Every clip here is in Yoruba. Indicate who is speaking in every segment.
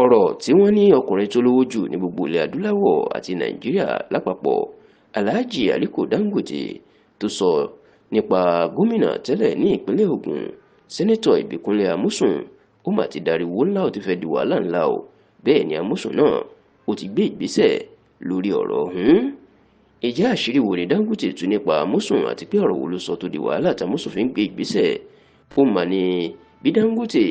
Speaker 1: Ọ̀rọ̀ tí wọ́n ní ọkùnrin tó lówó jù ní gbogbo ilẹ̀ adúláwọ̀ àti Nàìjíríà lápapọ̀, Alhaji Aliko Dangote, tó sọ nípa gómìnà tẹ́lẹ̀ ní ìpínlẹ̀ Ògùn, Sẹ́nẹ́tọ̀ Ìbíkúnlé Amósùn, ó mà ti dariwo ńlá, ó ti fẹ́ di wàhálà ńlá o. Bẹ́ẹ̀ ni Amósùn náà ó ti gbé ìgbésẹ̀ lórí ọ̀rọ̀ ọ̀hún. Ìjẹ́ àṣírí wo ni Dangote tú nípa Amósùn, àti pé ọ̀rọ̀ wo ló sọ tó di wàhálà tí Amósùn fi ń gbé ìgbésẹ̀? Ó mà ní bí Dangote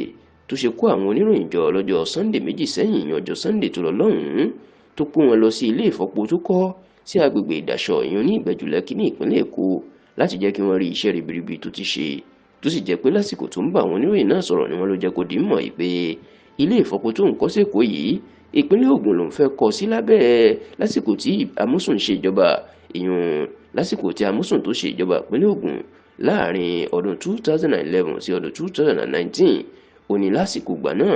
Speaker 1: tó ṣe kó àwọn oníròyìn jọ lọ́jọ́ Sunday 2 sẹ́yìn, ìyẹn ọjọ́ Sunday tó lọ lọ́hùn-ún, tó kó wọn lọ sí ilé ìfọpo tó kọ́ sí agbègbè Ìdàṣọ̀, ìyẹn ní Ìbẹ̀jú Lẹ́kì ní ìpínlẹ̀ Èkó, láti jẹ́ kí wọ́n rí iṣẹ́ ribiribi tó ti ṣe. Tó sì jẹ́ pé lásìkò tó ń bá àwọn oníròyìn náà sọ̀rọ̀ ni wọ́n ló jẹ́ kó di mọ̀ pé ilé ìfọpo tó ń kọ́ sÉkòó yìí, ìpínlẹ̀ Ògùn ló ń fẹ́ kọ́ sí lábẹ́ lásìkò tí Amósùn ń ṣe ìjọba, ìyún lásìkò tí Amósùn tó ṣe ìjọba ìpínlẹ̀ Ògùn láàrin ọdún 2011 sí ọdún 2019. Ó ní lásìkò ìgbà náà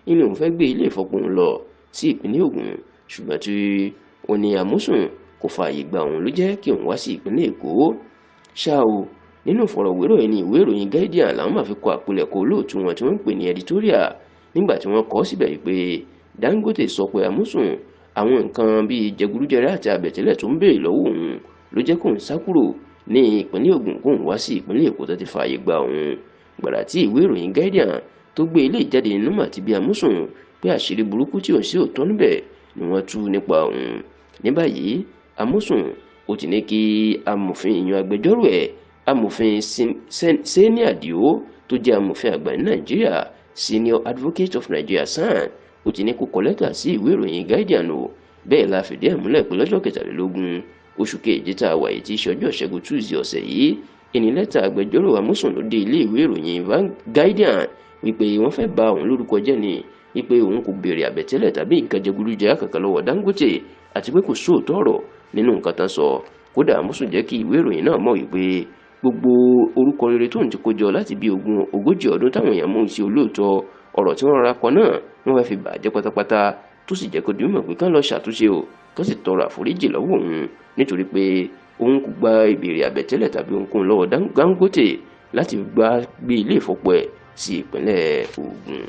Speaker 1: inú òun fẹ́ gbé ilé ìfọpo òun lọ sí ìpínlẹ̀ Ògùn, ṣùgbọ́n tí ó ní Amósùn kò fààyè gba òun, ló jẹ́ kí òun wá sí ìpínlẹ̀ Èkó. Ṣá o, nínú ìfọ̀rọ̀wérọ̀ yìí ní ìwé ìròyìn Guardian làwọn máa fi kọ àpilẹ̀kọ olóòtú wọn tí wọ́n ń pè ní editorial, nígbà tí wọ́n kọ síbẹ̀ wípé Dangote sọ pé Amósùn, àwọn nǹkan bíi jẹgúdújẹrá àti àbẹ̀tẹ́lẹ̀ tó ń béèrè lọ́wọ́ òun ló jẹ́ kóun sá kúrò ní ìpínlẹ̀ Ògùn, kóun wá sí ìpínlẹ̀ Èkó tó ti fààyè gba òun. Gbàrà tí ìwé ìròyìn Guardian tó gbé ilé ìjáde nínú àti bí Amósùn pé àṣírí burúkú tí òun sí òótọ́ níbẹ̀ ni wọ́n tú nípa òun. Ní báyìí, Amósùn ó ti ní kí amòfin, ìyẹn agbẹjọ́rò ẹ̀, amòfin Sani Adio, tó jẹ́ amòfin àgbà ní Nàìjíríà, Senior Advocate of Nigeria, SAN, ó ti ní kó kọ lẹ́tà sí ìwé ìròyìn Guardian o. Bẹ́ẹ̀ la fìdí ẹ̀ múlẹ̀ pé lọ́jọ́ 23 oṣù keje tá a wà yìí, tí í ṣe ọjọ́ Ìṣẹ́gun Tuesday ọ̀sẹ̀ yìí, ìní lẹ́tà agbẹjọ́rò Amósùn ló dé ilé ìwé ìròyìn Guardian wípé wọ́n fẹ́ bà òun lórúkọ jẹ́ ni, wípé òun kò béèrè àbẹ̀tẹ́lẹ̀ tàbí nǹkan jẹgúdújẹrá kankan lọ́wọ́ Dangote, àti pé kò sóòótọ́ ọ̀rọ̀ nínú nǹkan tán sọ. Kódà, Amósùn jẹ́ kí ìwé ìròyìn náà mọ̀ wípé gbogbo orúkọ rere tó ń ti kó jọ láti bí 20 ọdún táwọn èèyàn mú sí olóòótọ́, ọ̀rọ̀ tí wọ́n rọra kọ náà wọ́n fẹ́ fi bàjẹ́ pátápátá. Tó sì jẹ́ kó di mímọ̀ pé kán lọ ṣàtúnṣe o, kán sì tọrọ àforíjì lọ́wọ́ òun, nítorí pé òun kò gba ìbéèrè àbẹ̀tẹ́lẹ̀ tàbí ohunkóhun lọ́wọ́ Dangote láti gbé ilé ìfọpo ẹ̀ sí ìpínlẹ̀ Ògùn.